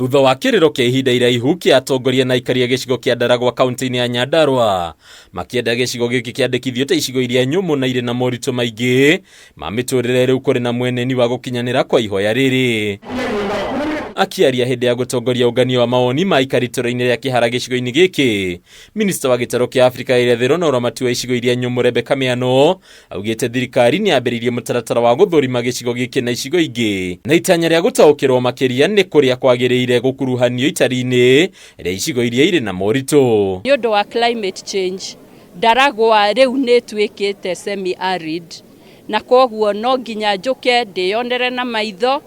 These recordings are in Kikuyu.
Thutha wa kĩrĩro kĩa ihinda iraihu kĩa atongoria na aikari a gĩcigo kĩa Ndaragwa kaunti-inĩ ya Nyandarua makĩenda gĩcigo gĩkĩ kĩandĩkithio ta icigo iria nyũmũ na irĩ na moritũ maingĩ ma mĩtũrĩre, rĩu kũrĩ na mweneni wa gũkinyanĩra kwa ihoya rĩrĩ. Akĩaria hĩndĩ ya gũtongoria ũngania wa mawoni ma aikari itũra-inĩ rĩa Kĩhara gĩcigo-inĩ gĩkĩ, minista wa gĩtarũ kĩa Afrika ya irathĩro na ũramati wa icigo iria nyũmũ Rebecca Miano augĩte thirikari nĩ yambĩrĩirie mũtaratara wa gũthũrima gĩcigo gĩkĩ na icigo ingĩ na itanya rĩa gũtaũkĩrwo makĩria nĩ kũrĩa kwagĩrĩire gũkuruhanio itari-inĩ rĩa icigo iria irĩ na moritũ. Nĩ ũndũ wa climate change, Ndaragwa rĩu nĩ ĩtuĩkĩte semi arid, na koguo no nginya njũke ndĩyonere na maitho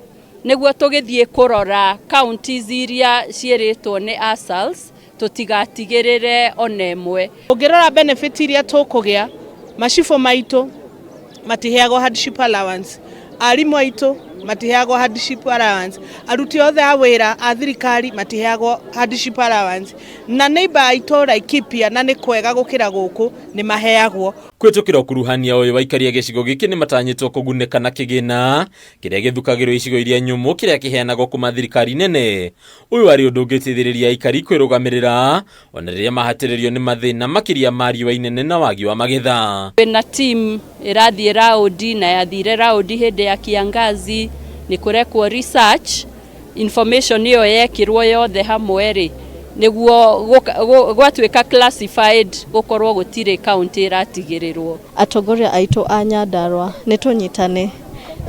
nĩguo tũgĩthiĩ kũrora counties iria ciĩrĩtwo nĩ ASALs tũtigatigĩrĩre ona ĩmwe. Ũngĩrora benefit iria tũkũgĩa, macibũ maitũ matiheagwo hardship allowance, arimũ aitũ matiheagwo hardship allowance, aruti othe a wĩra a thirikari matiheagwo hardship allowance, na neighbor aitũ Laikipia na nĩ kwega gũkĩra gũkũ nĩ maheagwo. Kũhĩtũkĩra ũkuruhania ũyũ, aikari a gĩcigo gĩkĩ nĩ matanyĩtwo kũgunĩka na kĩgĩna kĩrĩa gĩthukagĩrwo icigo iria nyũmũ kĩrĩa kĩheanagwo kuma thirikari nene. Ũyũ arĩ ũndũ ũngĩteithĩrĩria aikari kwĩrũgamĩrĩra ona rĩrĩa mahatĩrĩrio nĩ mathĩna makĩria ma riũa inene na wagi wa magetha. Kwĩna team ĩrathiĩ raũndi na yathire raũndi hĩndĩ ya kiangazi, nĩ kũrekwo research, information ĩyo yekĩrwo yothe hamwe rĩ, nĩguo gwatuĩka classified gũkorwo gũtirĩ county ĩratigĩrĩrwo. Atongoria aitũ a Nyandarua, nĩ tũnyitane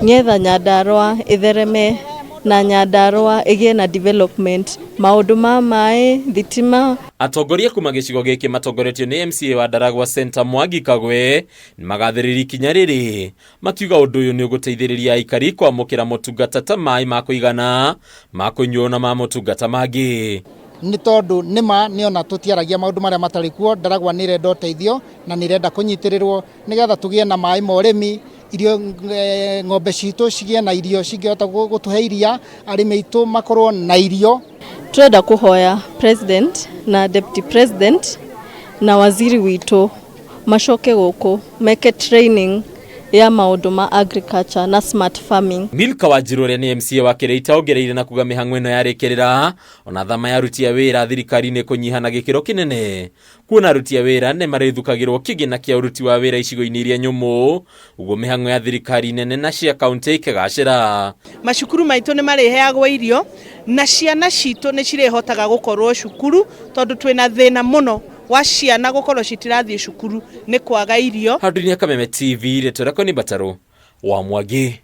nĩgetha Nyandarua ĩthereme na Nyandarua ĩgĩe na development, maũndũ ma maĩ, thitima. Atongoria kuma gĩcigo gĩkĩ matongoretio nĩ MCA wa Ndaragwa Center Mwangi Kagwe nĩ magathĩrĩria ikinya rĩrĩ, makiuga ũndũ ũyũ nĩ ũgũteithĩrĩria aikari kwamũkĩra motungata ta maĩ ma kũigana, ma kũnyuo na ma motungata mangĩ. Nĩ tondũ nĩma nĩona tũtiaragia maũndũ marĩa matarĩ kuo. Ndaragwa nĩ ĩrenda ũteithio na nĩ ĩrenda kũnyitĩrĩrwo nĩgetha tũgĩe na maĩ ma ũrĩmi, irio, ng'ombe citũ cigĩe na irio cingĩhota gũtũhe iria, arĩmi aitũ makorwo na irio. Tũrenda kũhoya president na deputy president na waziri witũ macoke gũkũ meke training ya maũndũ ma agriculture na smart farming. Milka Wanjiru ũrĩa nĩ MCA wa Kĩrĩita ongereire na kuga mĩhang'o ĩno yarĩkĩrĩra ona thama ya aruti a wĩra thirikari-inĩ kũnyiha na gĩkĩro kĩnene, kuona aruti a wĩra nĩ marĩthukagĩrwo kĩgĩna kĩa ũruti wa wĩra icigo-inĩ iria nyũmũ, ũguo mĩhang'o ya thirikari nene na cia kaunti ikĩgacĩra. Macukuru maitũ nĩ marĩheagwo irio na ciana citũ nĩ cirĩhotaga gũkorwo cukuru, tondũ twĩna thĩna mũno wa ciana gũkorwo citirathiĩ cukuru nĩ kwaga irio. Handũ-inĩ ya Kameme TV, rĩtwa rĩakwa nĩ Mbatarũ wa Mwangi.